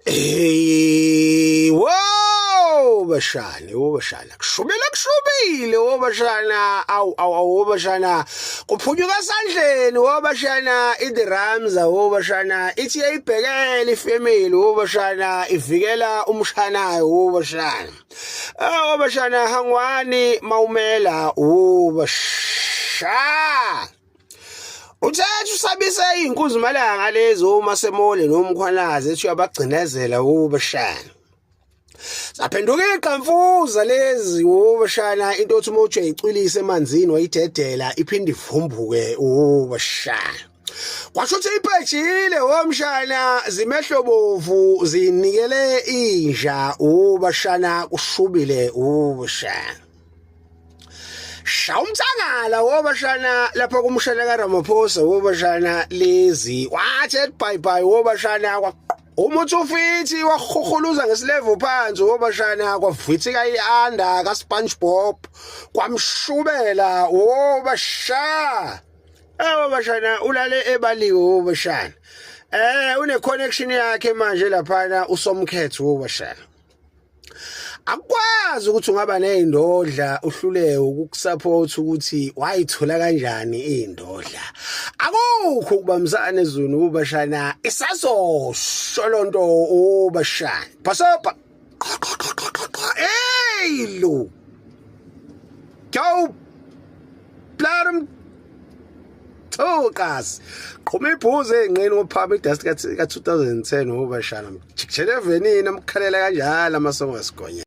Hey, wow bashana, wo bashana. Kushubile kushubile wo bashana. Awu awu awu wo bashana. Kuphunyuka esandleni wo bashana i-The Ramza wo bashana. Ithi yayibhekela ifamily wo bashana ivikela umshanayo wo bashana. Wo bashana hangwani mawumela wo bashana. Uthatha usabise izinkunzi malanga lezi omasemole nomkhwanazi ethi uyabagcinezela ubashana. Saphenduka iqhamfuza lezi ubashana into othi uma uthi uyayicwilisa emanzini wayidedela iphinde ivumbuke ubashana. Kwasho ukuthi iphejile womshana zimehlobovu zinikele inja ubashana kushubile ubashana. Shaya umthangala wobashana lapha kumshana kaRamaphosa wobashana lezi wathi bye bye wobashana kwa umuthi ufithi wahuhuluza ngesilevu phansi wobashana kwavithika ianda kaSpongeBob kwamshubela wobasha wobashana ulale ebaliwe wobashana une connection yakhe manje laphana usomkhetho wobashana. Akukwazi ukuthi ungaba nezindodla uhluleke ukukusupport ukuthi wayithola kanjani indodla. Akukho ukubambisana ezweni ubashana isazosho lonto ubashana. Bhasopa. Hey lo. Go. Plarum Thokas. Qhuma ibhuze enqeni ngophama idust ka 2010 ubashana. Jikjele evenini amkhalela kanjalo amasongo asigonya.